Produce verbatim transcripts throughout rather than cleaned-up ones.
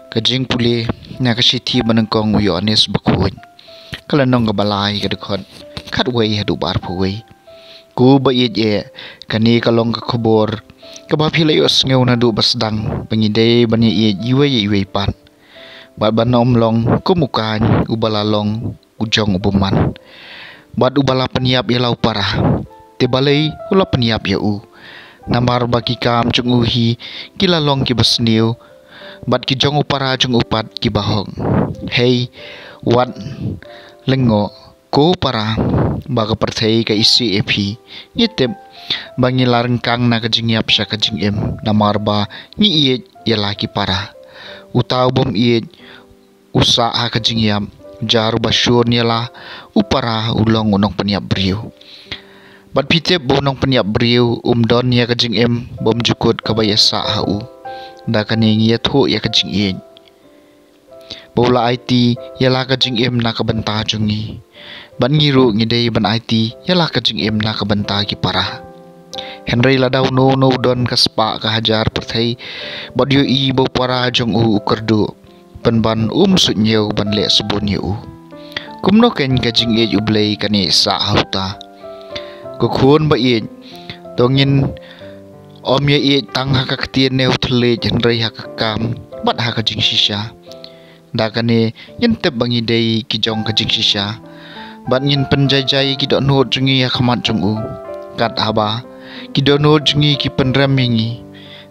Ka jingpule na ka shithi ba nyngkong u Ïoannis Bakhuid. Ka lynnong kaba lai, ka dkhot khatwei haduh ba arphew wei. Ko ba ïeit eh, kane ka long ka khubor kaba phi la ïohsngew naduh ba sdang, ba ngi dei ban ïaieit iwei ïa iwei pat. Bad ban ym long kum u Kain, uba la long u jong u bymman, bad uba la pynïap ïa la u para. Te balei u la pynïap ïa u? Namar ba ki kam jong u hi ki la long kiba sniew, bad ki jong u para jong u pat kiba hok. Hei, wat lyngngoh, ko para, ba ka pyrthei ka isih ïa phi. Ngi tip ba ngi la ryngkang na ka jingïap sha ka jingim, namar ba ngi ïeit ïa la ki para. Uta u bym ïeit u sah ha ka jingïap, jar uba shun ïa la u para u long u nongpynïap briew. Bad phi tip ba u nongpynïap briew um don ïa ka jingim bymjukut kaba ïasah ha u. Da kane ngi ïathuh ïa ka jingïeit, ba u la aiti ïa la ka jingim na ka bynta jong ngi. Bad ngi ruh ngi dei ban aiti ïa la ka jingim na ka bynta ki para. Hynrei lada uno uno u don ka spah ka hajar pyrthei, bad ïohi ba u para jong u u kyrduh, pynban um suidñiew ban leh sbun ïa u, kumno keiñ ka jingïeit U Blei kan ïai sah ha uta? Ko khun ba ïeit, to ngin ym ïaieit tang ha ka ktien ne u thylliej, hynrei ha ka kam bad ha ka jingshisha. Da kane ngin tip ba ngi dei ki jong ka jingshisha, bad ngin pynjaijai ïa ki dohnud jong ngi ha khmat jong u, kat haba ki dohnud jong ngi ki pynrem ïa ngi.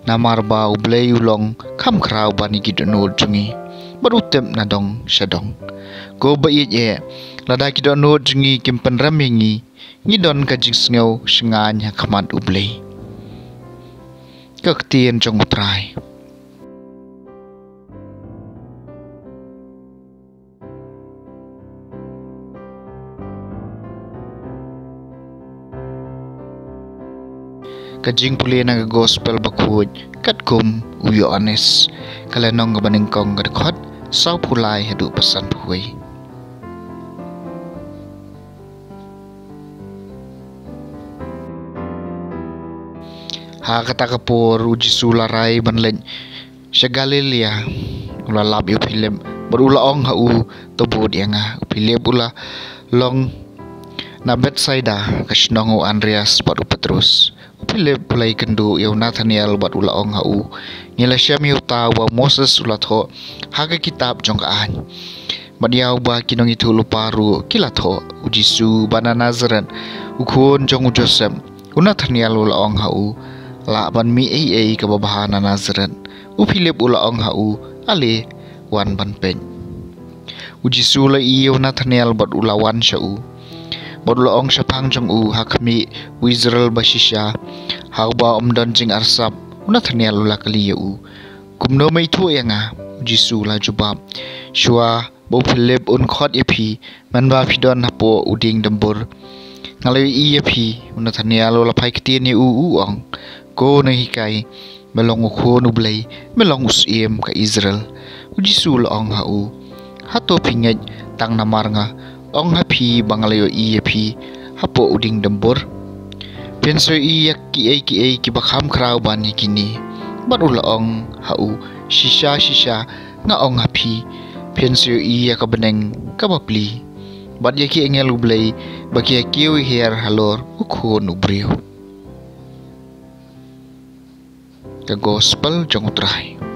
Namar ba U Blei u long kham khraw ban ïa ki dohnud jong ngi, bad u tip na dong sha dong. Ko ba ïeit eh, lada ki dohnud jong ngi kim pynrem ïa ngi, ngi don ka jingsngew shngaiñ ha khmat U Blei. Ka ktien jong U Trai. Ka jingpule na ka Gospel Bakhuid katkum u Ïoannis, ka lynnong kaba nyngkong, ka dkhot sawphew lai haduh ba sanphew wei. Ha kata ka por u Jisu u la rai ban leit sha Galilea. U la lap ïa u Philip bad u la ong ha u, "To bud ïa nga." U Philip u la long na Bethsaida, ka shnong u Andreas bad u Petrus. U Philip u la ïakynduh ïa u Nathanael bad u la ong ha u, "Ngi la shem ïa uta uba u Moses u la thoh ha ka kitab jong ka aiñ, bad ïa uba ki nongïathuhlypa ruh ki la thoh, u Jisu uba na Nasaret, u khun jong u Joseph." U Nathanael u la ong ha u, "Lah ban mih ei ei kaba bha na Nasaret." U Philip u la ong ha u, "Ale, wan ban peit." U Jisu u la ïohi ïa u Nathanael bad u la wan sha u, bad u la ong shaphang jong u, "Ha khmih, u Israel bashisha, ha uba ym don jingarsap." U Nathanael u la kylli ïa u, "Kumno me ithuh ïa nga?" U Jisu u la jubab, "Shuwa ba u Philip un khot ïa phi, mynba phi don hapoh u dieng dymbur, nga la ïohi ïa phi." U Nathanael u la phai ktien ïa u, u ong, "Ko nonghikai, me long u khun U Blei, me long u syiem ka Israel." U Jisu u la ong ha u, "Hato phi ngeit tang namar nga ong ha phi ba nga la ïohi ïa phi hapoh u dieng dymbur? Phin sa ïohi ïa kiei kiei kiba kham khraw ban ïa kine." Bad u la ong ha u, "Shisha shisha nga ong ha phi, phin sa ïohi ïa ka bneng kaba pli, bad ïa ki angel U Blei ba ki ïakiew ïaher halor u Khun u briew." Ka Gospel jong U Trai.